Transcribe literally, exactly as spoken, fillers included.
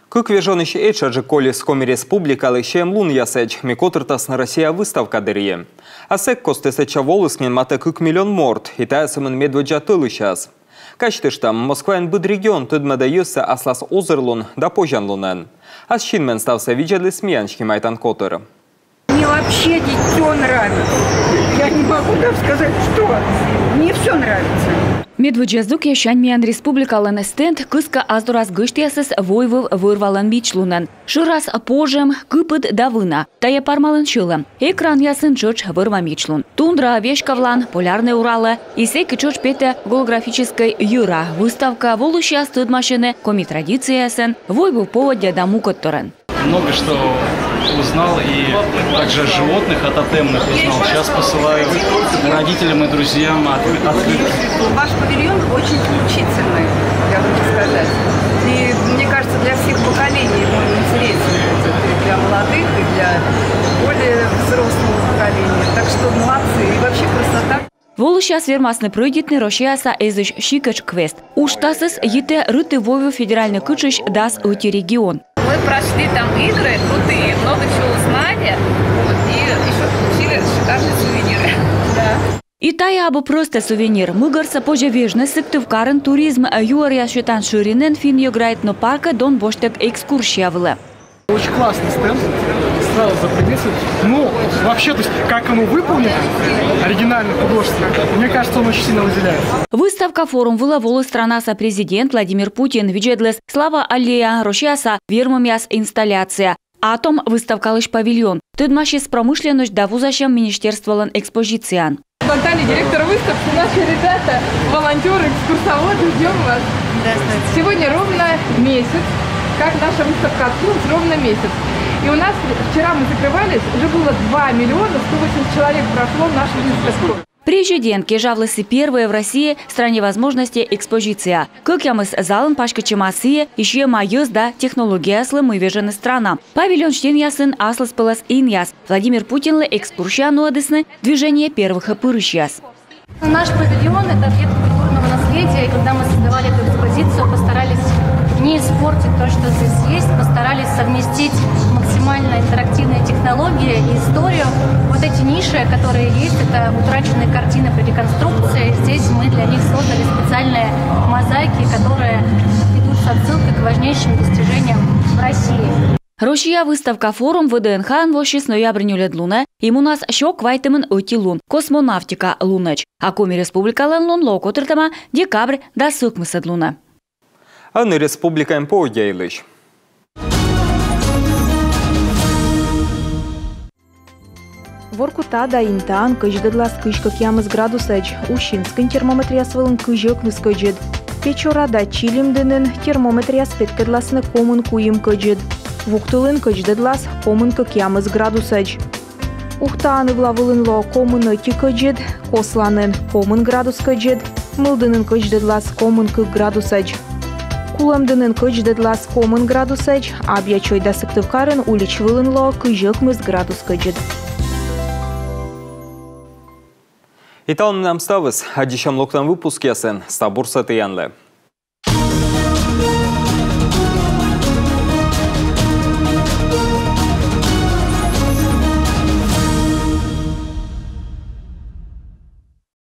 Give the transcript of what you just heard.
Кык вежонысь этшаджык колис Коми Республикалы сиӧм лунъясӧдз, мый котыртасны Россия выставка дырйи. А сэк кості сэтчӧ воліс нин матӧ кык миллион морт, и тайӧ сӧмын медводдза тӧлысьяс. Казьтыштам, Москваын быд регион тӧдмӧдӧ йӧзсӧ аслас озырлун да позянлунӧн. Ас синмӧн ставсӧ видзӧдліс миян снимайтан котыр. Мне вообще все нравится. Я не могу даже сказать, что. Мне все нравится. Медводдза здукъясянь миян республикалӧн стенд кыскӧ ас дорас гӧсьтъясӧс войвыв вӧр-валӧн мичлунӧн. Шӧрас пожӧм, кыпыд да вына. Тайӧ пармалӧн сьӧлӧм. Экранъясын тшӧтш вӧр-ва мичлун. Тундра, веськавлан, полярнӧй Уралӧ. И сэки тшӧтш петӧ голографическӧй йӧра. Выставкаӧ волысьяс тӧдмасьӧны коми традицияясӧн, войвыв поводдя да мукӧдторӧн. Много что узнал и также от животных, от тотемных узнал. Сейчас посылаю родителям и друзьям от- открытки. Ваш павильон очень поучительный, я хочу сказать. И мне кажется, для всех поколений он интересен будет, и для молодых, и для более взрослого поколения. Так что молодцы. И вообще красота. Волысьяс вермасны прӧйдитны Россияса эзысь сикӧтш квест. Уджтасыс йитӧ Рытыв-войвыв федеральнӧй кытшысь дас ӧти регион. Мы прошли там игры крутые, много чего узнали. Вот, и еще получили шикарные сувениры. Да. И тайӧ абу прӧстӧ сувенир. Мыгӧрсӧ позьӧ вежны Сыктывкарын туризм юӧръяс сетан шӧринын финн-йӧгра этнопаркӧ дон босьттӧг экскурсия вылӧ. Очень классный стенд, сразу заприметил. Ну, вообще, то есть, как оно выполнено, оригинально, художественно, мне кажется, он очень сильно выделяется. Выставка-форум вылӧ воліс странаса президент Владимир Путин, видзӧдліс Слава аллея, Россияса вермӧмъяс инсталляция, «Атом» выставкалысь павильон, тӧдмасис промышленносьт да вузасьӧм министерстволӧн экспозицияын. Наталья, директор выставки, наши ребята, волонтеры, экскурсоводы, ждем вас. Сегодня ровно месяц, как наша выставка открылась, ровно месяц. И у нас вчера мы закрывались, уже было два миллиона сто восемьдесят человек прошло нашу выставку. Президент кежавліс и первой в России «Стране возможностей» экспозиция. Кӧкъямыс залын паськӧдчӧма сійӧ, и сиӧма йӧз да технологияяслы, мый вежӧны страна. Павильон стенъясын аслыспӧлӧс инъяс. Владимир Путинлы экскурсияӧ нуӧдісны «Движение первых» пырысьяс. Наш павильон — это объект культурного наследия, и когда мы создавали эту экспозицию, постарались не испортить то, что здесь есть, постарались совместить максимально интерактивные технологии и историю. Вот эти ниши, которые есть, это утраченные картины при реконструкции. Здесь мы для них создали специальные мозаики, которые ведут с отсылкой к важнейшим достижениям в России. Россия выставка-форум ВДНХ-ын воссис ноябрь нёльӧд лунӧ, и мунас сё квайтымын ӧти лун, космонавтика лунӧдз. А Коми Республикалӧн лун лоӧ котыртӧма декабрь дас ӧкмысӧд лунӧ. Ӧні республикаын поводдя йылысь. Воркута да Интаын кӧдздӧдлас кызь кӧкъямыс градусӧдз, Усинскын термометръяс вылын кызь ӧкмыс кӧдзыд. Печора да Чилимдінын термометръяс петкӧдласны комын куим кӧдзыд. Вуктылын кӧдздӧдлас комын кӧкъямыс градусӧдз. Ухтаын ывла вылын лоӧ комын ӧти кӧдзыд, Косланын комын градус кӧдзыд, Мылдінын кӧдздӧдлас комын кык градусӧдз. Кулӧмдінын кӧдздӧдлас комын градусӧдз, Абъячой да Сыктывкарын улич вылын лоӧ кызь ӧкмыс градус кӧдзыд. И талун менам ставыс. Аддзысям локтан выпускъясын. Став бурсӧ тіянлы.